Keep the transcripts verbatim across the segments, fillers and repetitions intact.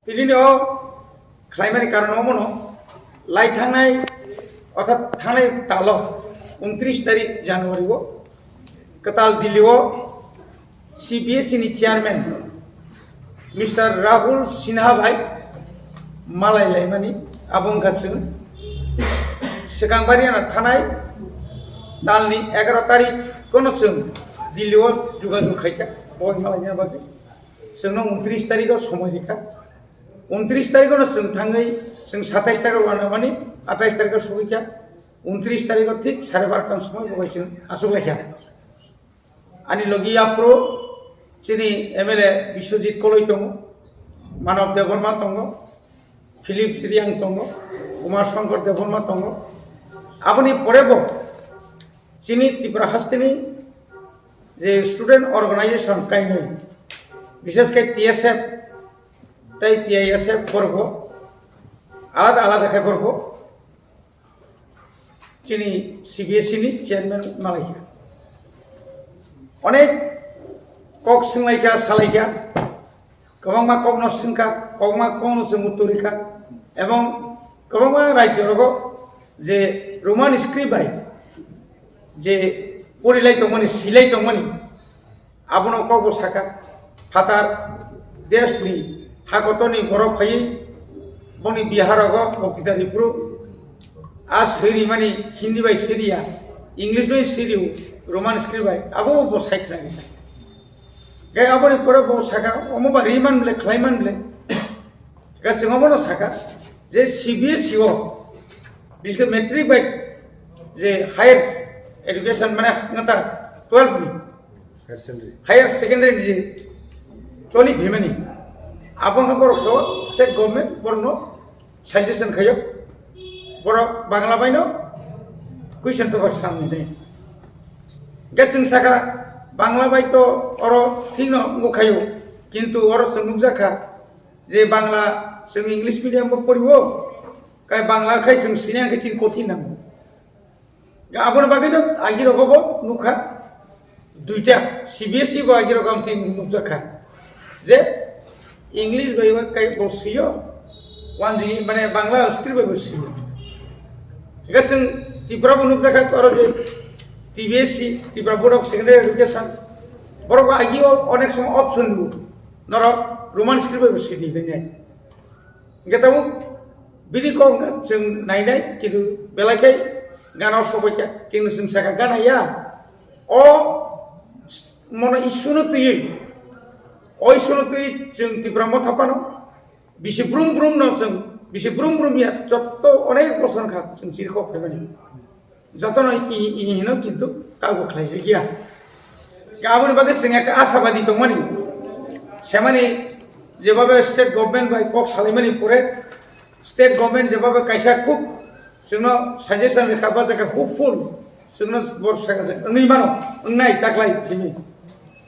Tini o khlaimani karon omono, lai thangnai, orthat thangnai talo, untris tarik January o, kwtal Delhi o C B S E ni chairman Mister Rahul Sinha bai malai laimani abo wngkha chwng swkang bari ano thanai talni egaro tarik kono chwng Delhi o jogajog khaikha, bo malaina bagwi chwngno untris tarik o somoi rikha. Untris tarik o chwng thangwi chwng satais tarik o lanamani, atais tarik o sogwikha. Untris tarik o thik sare barota ni somoi bo bai chwng achuklaikha. Ani logi aphuru chini M L A Biswajit Koloi tongo, Manav Debbarma tongo, Philip Sriyang tongo, Umar Shankar Debbarma tongo. Aboni pore bo chini Tripura hasteni je student organization kainwi, bishesh khe T S F tei T I S F borok bo alada alada khe borok bo chini C B S E ni chairman malaikha. Onek kok swnglaikha, salaikha, kwbangma kokno swngkha, kwbangma kokno chwng uttor rikha, ebong kwbangma rajyo rogo je Roman script bai je porilai tongmani, silai tongmani, abono kokbo saka, phatar desni hakotorni borok phaiwi boni Bihar rogo boktita riphuru a swirimani Hindi bai swiriya, English bai swiriyo, Roman script bai, abo bo sai khna risa. Khe aboni pore bo saka, omo ba riman ble, khlaiman ble. Khe chwng omono saka je C B S E o, biske matric bai je higher education mane ngata twelve ni Higher secondary. Higher secondary ni je choli phimani, abo wngkha borok so state government borokno suggestion khayo, borok Bangla baino question paper samni nai. Hingke chwng saka Bangla bai to oro thikno wngkha khayo, kintu oro chwng nukjakha je Bangla chwng English medium bo poriwo, kai Bangla khai chwng sini hingke chini kothin nango. Aboni bagwino agirok bo nukha, duita C B S E bo agirok ang tin nukjakha je English bai bo kai bo swiyo, wanjini mane Bangla script bai bo swiyo. Hingke chwng Tripura bo nukjakha oro je T B S E, Tripura Board of Secondary Education, borok bo agio onek somo option rwo, norok Roman script bai bo swidi hinwi. Hingke tabuk bini kok wngkha chwng nainai, kintu belai khe gana o sobaikha, kintu chwng sakha gana ya. O mono issue no twiwi, o issue no twiwi chwng Tipra Motha phano bisi brum brum no chwng, bisi brum brum ya, jotto onek bosor wngkha chwng chirikhok phaimani. Jotono i, i hino kintu kabo khlaijakya. Aboni bagwi chwng ekta ashabadi tongmani. Semani jebabe state government bai kok salaimani pore state government jebabe kaisa khub chwngno suggestion rikha ba jaga hopeful chwngno bor saka wngwi mano, wngnai taklai simi.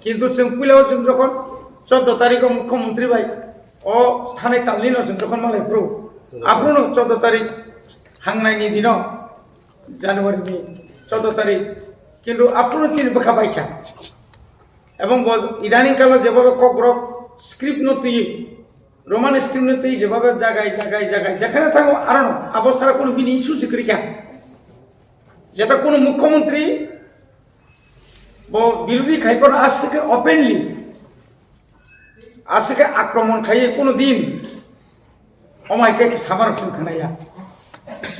Kintu chwng puila o chwng jokhon choudo tarikh o mukhyamantri bai o thanai talni no chwng jokhon malai phuru, aphuru no choudo tarikh hangnaini dino January ni choudo tarikh, kintu aphuru chini bwkha baikha. Ebong bo idaning kalo jebobe kokborok script no twi, Roman script no twi jebobe jagai, jagai, jagai, jekhane thango arono abo sara kono bini issue se kwrwikha. Jeta kono mukhyamantri bo birodhi khaiphano aswk khe openly, aswk khe akromon khaiwi kono din omai khe samarok chwng khnaya.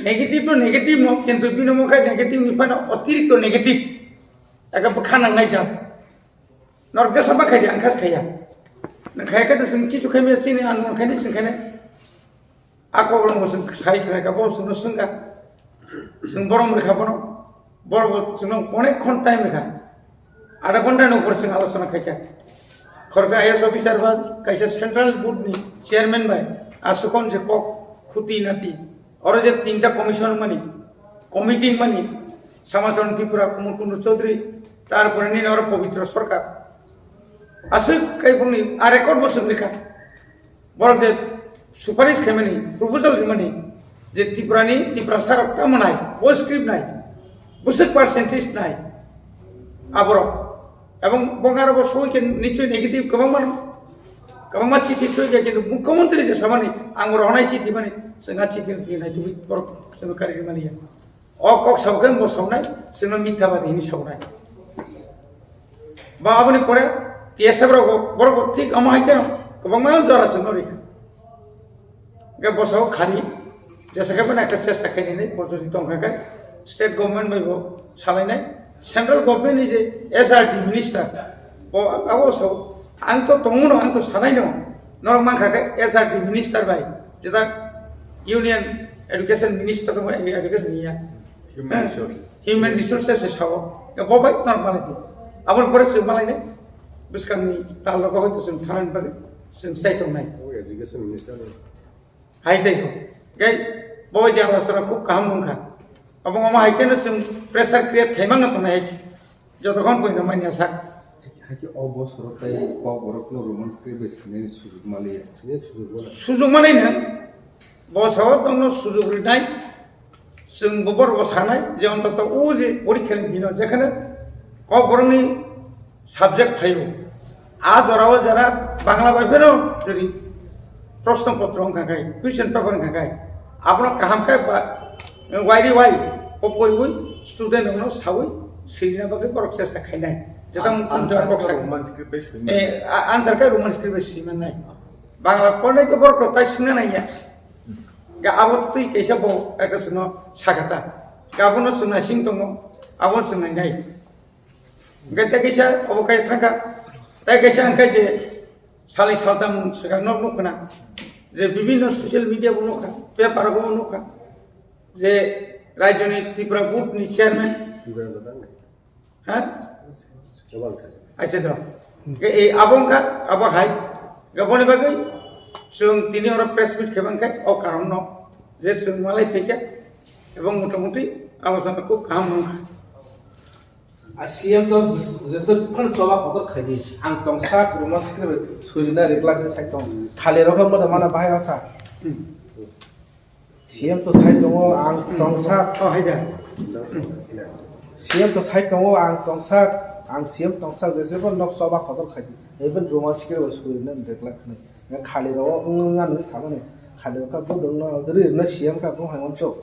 Negative no negative no, kintu bini omo khe negative ni phano otirikto negative. Ekta bwkha nangnai jat. Norok jesa ma khaidi, ang kha se khaiya. Nang khaiya khe chwng kichu khaimaya chini ang nang khaini chwng khainai. A kok rwngbo chwng sai khna kha, bo chwngno swngkha. Chwng borom rwkha bono. Borok bo chwngno onek khon time rwkha. Adha ghonta ni upor chwng alochona khaikha. Khoroksa I A S officer ba kaisa central board ni chairman bai aswk hwn je kok khuti nati. Oro je tinta commission mani, committee mani, Samacharan Tripura, Kumar Kundu Chaudhary, tarpore nini oro Pabitra Sarkar. Aswk kai bongni a record bo chwng rikha. Borok je suparish khaimani, proposal rimani, je Tripurani, Tiprasa rok tamo nai, bo script nai, bwswk percentage nai, aborok. Ebong bongaro bo soi khe nichoi negative kwbang mano. Kwbangma chithi sui khe, kintu mukhyamantri je samani, ang rohornai chithi mani, chwng a chithi no chwng naitugwi borok chwngno kari rwmani ya. O kok sabo khe bo saunai, chwngno mithabadi hinwi saunai. Ba aboni pore T S F rok bo, borok bo thik omo hai khe kwbangma jora chwngno rikha. Hwnkhe bosao khani, jesa khe bini ekta chesta khainai, bo jodi tongkha khe state government bai bo salainai, central government ni je S R D minister, bo abo sao, ang to tongmano, ang to sanai no, norok mankha khe S R D minister bai, jeta Union Education Minister tongmo, education ya. Human resources. Human resources se sao. Ya bo bai norok malai di. Aboni pore chwng malai nai. Bwskangni tal rogo hoito chwng thanani bagwi chwng chai tongnai. O education minister ni. Hai tei ko. Gai bo je alochona khub kaham wngkha. Abo omo hai khe no chwng pressure create khaimang no tongnai hai se. Jotokhon poino manya sak. Hakhe o bosoro tei kokborok no Roman script bai sinani sujuk maliya. Sini sujuk maliya. Sujuk manai nang. Bo sao tongno sujuk rinai, chwng bo borok bo sanai je ontoto o je porikha ni dino jekhane kokborok ni subject phaio, a jora o jora Bangla bai phano jodi proshno potro wngkha khai, question paper wngkha khai, abono kaham khe ba, wairi wai, o poriwi student rokno sawi swina bagwi borok chesta khainai. Jeta An-, mukhuntwa answer kok khe sa-, Roman script bai swimani. Eh, a-, answer khe Roman script bai swimannai. Bangla pornai to borok rok tai swngna nangya. Ga abo twi kaisa bo ekta chwngno sakha ta. Ga abono chwng naising tongo, abono chwng nainai. Hwnkhe tei kaisa obo kaisa thangkha. Tei kaisa hwnkhe je salni saltam swkang nok nukkhna. Je bibhinno social media bo nukha, paper bo nukha. Je rajyoni Tripura board ni chairman. Ha? Acha do. Ke ei abo wngkha, abo hai. Ke boni bagwi chwng tini oro press meet khe bangkhe o karon no je chwng malai phaikha ebong motamuti abo jano khub kaham wngkha. A C M to jeswk phano choba kotor khaidi. Ang tongsa kwrwngma swrwngna reglak ni sai tong. Khali rokha moda mana bahai asa. Hmm. C M to sai tongo ang tongsa. Oh, hai da. C M to sai tongo ang tongsa. Ang C M tongsa jeswk nok choba kotor khaidi. Even Roman script bai suri na reglak ni. Khali ro wng wng ani samani. Khali ro ka bodong no ri na C M ka bo hai on chok.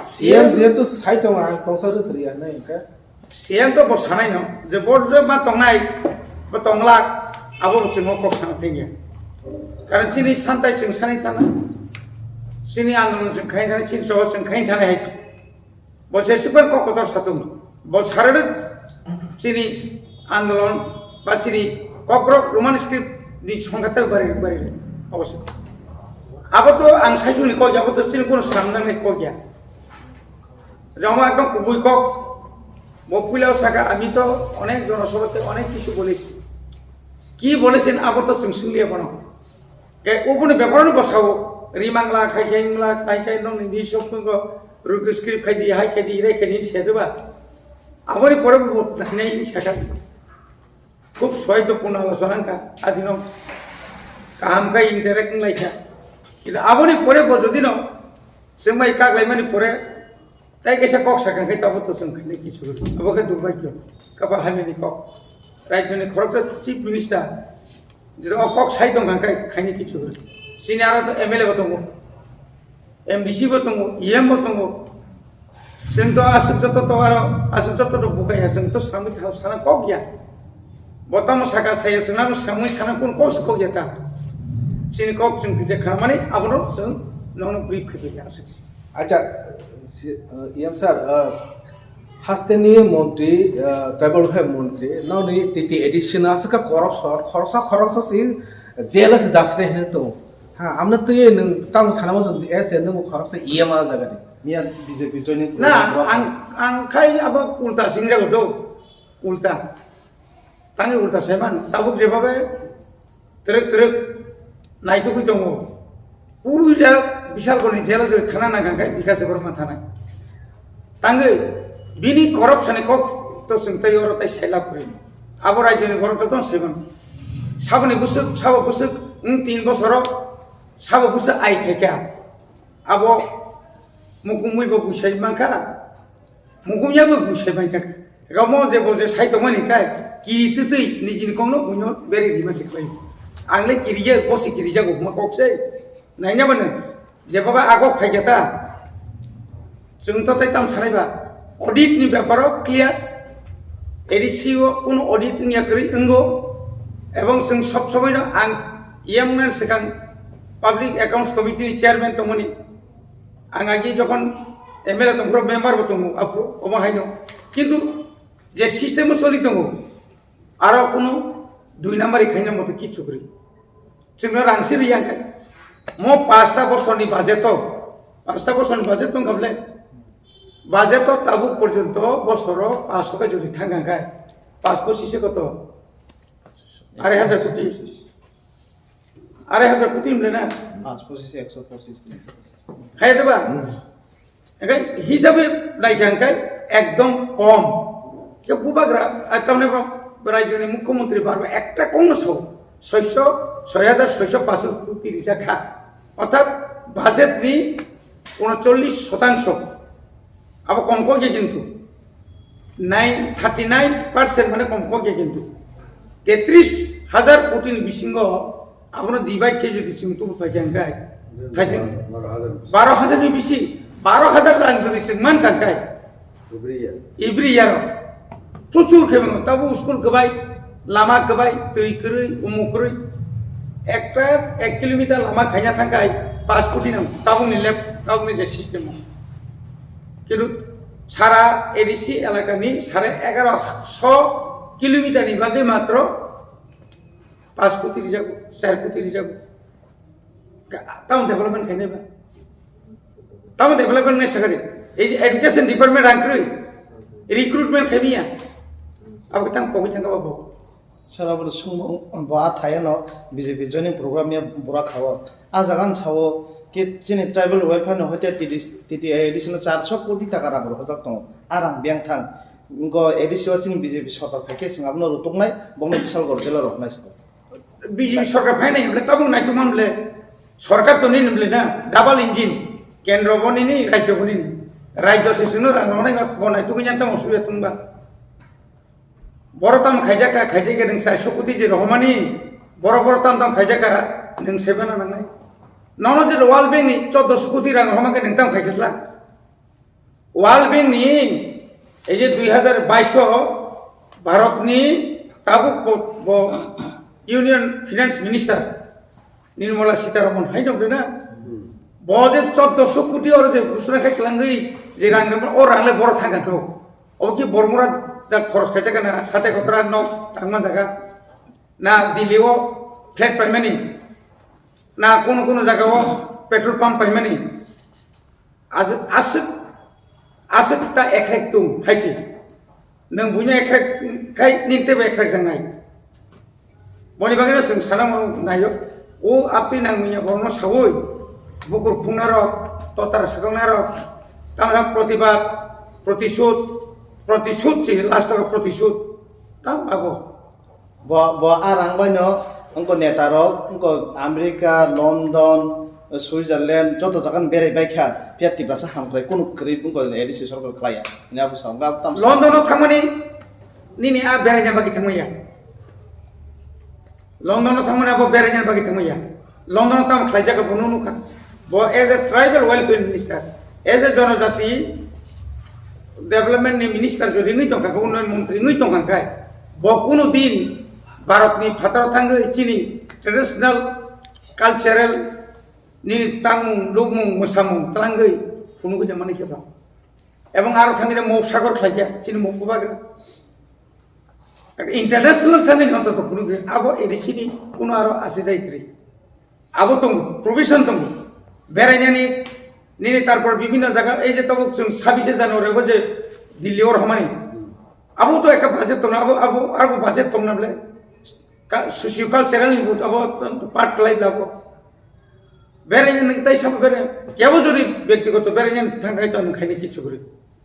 C M jehetu sai tongo ang tongsa ri sri ya na ka. C M to bo sanai no, je bo je ma tongnai, bo tonglak, abo bo chwng kok sana thengya. Karon chini santai chwng sanai thana, chini andolon chwng khai thana, chini choba chwng khai thana hai. Bo se super kok kotor satung. Bo sararwk chini andolon ba chini kokrok Roman script ni songkha bari bari. Abo se. Abo to ang sai chwngni kok ya, abo to chini kono samnang ni kok ya. Jama ekdom kubui kok. Bo puila saka, "Ami to onek jonosabhate onek kichu bolechi." Ki bolechen abo to chwng swngliya bono. Ke ubuni bepar no bosao. Rimangla khai khai mla khai khai nong ni sok ko ruk script khai di, hai khai di, re khai di se de ba. Aboni pore bo thanai ni saka. Khub soito puna alochona wngkha, adino kaham khe interact wnglaikha. Kintu aboni pore bo jodi no chwng bai kak laimani pore tai kaisa kok sakha khe tabo to chwng khainai kichu rw. Abo khe durbhagyo. Kapal hamyani kok. Rajyoni khoroksa chief minister jodi o kok sai tong kha khe khainai kichu rw. Chini aro to M L A bo tongo. M D C bo tongo, E M bo tongo. Chwng to aswk joto to aro aswk joto to bukhai ya, chwng to samwi thang sana kok ya. Bo tamo saka saya chwng nang samwi sana kun kok se kok ya ta. Chini kok chwng kije kharmani abono chwng nongno brief khe ya aswk. Acha, si-, uh, E M sir, uh, hasteni montri, uh, tribal welfare montri, nongni T T A D C na aswk ka corruption, khoroksa khoroksa si jealous dasre hen to. Ha, amna twi nwng tamo sana muchung di, S N nwng khoroksa E M R jaga di. Miya B J P joining Na, ang, ang khai abo ulta singjago do. Ulta. Tangi ulta seman. Tabuk jebabe trek trek naitugwi tongo. Puila Bishalkoni jelo jelo thana nangkha khai Bikash Debbarma thana. Tangi bini corruption ni kok to chwng tai oro tai sailap kri. Abo rajyoni borok to don saiman. Saboni busuk, sabo busuk, wng tin bosoro Sabo busa ai khaikha. Abo mukumui bo buisai mankha. Mukumya bo buisai mankha. Gamo je bo je sai tongmani kai. Kiri twtwi nijini kokno buino beri rima se khlai. Ang le kiriya, bosi kirijago huma kok se. Naina mano, je baba agok phaikya ta. Chwng to tai tam sanai ba. Audit ni beparo clear. A D C o kuno audit wngya kwrwi wngo. Ebong chwng sob somoi no ang yamna swkang Public Accounts Committee ni chairman tongmani. Ang agi jokhon M L A tongphuru member bo tongo aphuru obo haino. Kintu je system o choli tongo, aro kuno dui number khaina moto kichu kwrwi. Chwngno rang si riya khe. Mo pasta bosorni budget o, pasta bosorni budget tong kable. Budget o tabuk porjonto bosoro paanch khe jodi thang kha khe, paanch pochis e koto? Arai hajar koti. Arai hajar koti mle na? Paanch pochis, ekso pochis. Hai de ba? Engkai hisabe nai kha engkai ekdom kom. Ke bubagra, ah, tamne ba, raijoni mukhyamantri barba ekta kongno sao. Soiso, soi hajar soiso paanch koti rijak kha. Orthat budget ni unochollis shotangso. Abo kom kok ya kintu. Nine, thirty nine percent mane kom kok ya kintu. Tetris hajar koti ni bisingo abono divide khe jodi chwng tubu pai khe engkai, thaichwng baro hajar. Baro hajar ni bisi, baro hajar rang jodi chwng man kha engkai. Every year. Every year. Prochur khe mano, tabo school kwbai, lama kwbai, twi kwrwi, umuk kwrwi. Ekta ek kilometer lama khaina thangkai, paanch koti nang, tabukni lab, tabukni je system o. Kintu sara A D C elakani sare egaroso kilometer ni bagwi matro paanch koti rijago, char koti rijago. Ka-, town development khainai ba? Town development nai sakari. Ei je education department rang kwrwi, recruitment khaimiya. Abo tang pogwi thangka ba bo. Sara bo sung bo a thayano B J P joining program ya bura khao. A jagan sao ki chini tribal welfare no hoite T D C, T T A D C no charso koti taka rang rojak tongo. A rang biang thang. Ngo A D C o chini B J P sorkar phaikhe sing abono rutuknai, bongno bisal gor jela roknai sabo. B J P sorkar phainai hwnle tabuk naitukma hwnle sorkar toni hwnle na double engine kendro bo nini rajyo bo nini rajyo se sino rang rwnai bo naitugwi nyan tamo suya tungba boro tam khaijak kha khaijak khe nung sai sukuti je rohmani boro boro tam tam khaijak kha nung sai bana nangnai nono je World Bank ni choddo sukuti rang rohma khe nung tam khai khesla World Bank ni ei je dui hajar bais o Bharat ni tabuk bo, bo Union Finance Minister Nirmala Sitharaman hai nokle na bo je choddoso koti oro je ghosona khai kwlangwi je rang rwma o rang le boro thang kha no obo ki bormura da khoros khai chakha na hate kotra nok tangma jaga na Delhi o flat paimani na kono kono jaga o petrol pump paimani Aswk, aswk, aswk ta ekrek tung hai se. Nwng buino ekrek khai nini teibo ekrek jang nai. Boni bagwi no chwng sana naio. O aptwi nang manya borokno saui bukur khungna rok, totar swkangna rok, tamni protibad, protisud, protisud se last o protisud. Tam abo. Bo, bo a rang bai no wngko neta rok, wngko America, London, Switzerland, joto jaga ni berai bai kha. Phiya Tiprasa hamkrai kunu kwrwi wngko A D C sorkar khlai ya. Hwnwi abo sa wngkha, tamo sa London o thangmani nini a beraina bagwi thangmaya. London o thangmani abo beraina bagwi thangmaya. London o tamo khlaijak bo no nukha. Bo as a tribal welfare minister, as a jonojati development ni minister jodi wngwi tongkha, bo unnayan montri wngwi tongkha khe, bo kuno din Bharat ni phataro thangwi chini traditional, cultural, nini tangmung, lukmung, mwsamung twlangwi phunugwi tongmani khe ba. Ebong aro thangwi mok sagor khlaikha chini mok bubagra. International thangwi ni ontoto phunugwi abo A D C ni kuno aro asijai kwrwi. Abo tongo, provision tongo. Berainani nini tarpor bibhinno jaga ei je tabuk chwng sabise January o je Delhi o rohmani. Abo to ekta budget tongna, abo, abo, abo budget tongna bole. Ka-, socio cultural ni bo abo part khlai bla bo. Beraina nwng tai sabo bere. Kebo jodi byaktigoto beraina thang khai to nwng khaini kichu guri.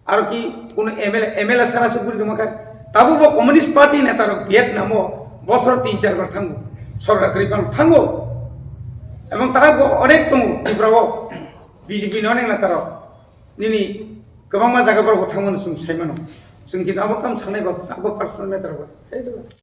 Aro ki kuno M L A, M L A sara se guri dongma kha. Tabuk bo Communist Party neta rok Vietnam o bosor tin char bar thango. Sorkar kwrwi phano thango. Ebong ta bo onek tongo Tripura o B J P ni onek neta rok. Nini kwbangma jaga borok bo thangmano chwng sai mano. Chwng kintu abo kam sanai ba, abo personal matter ba.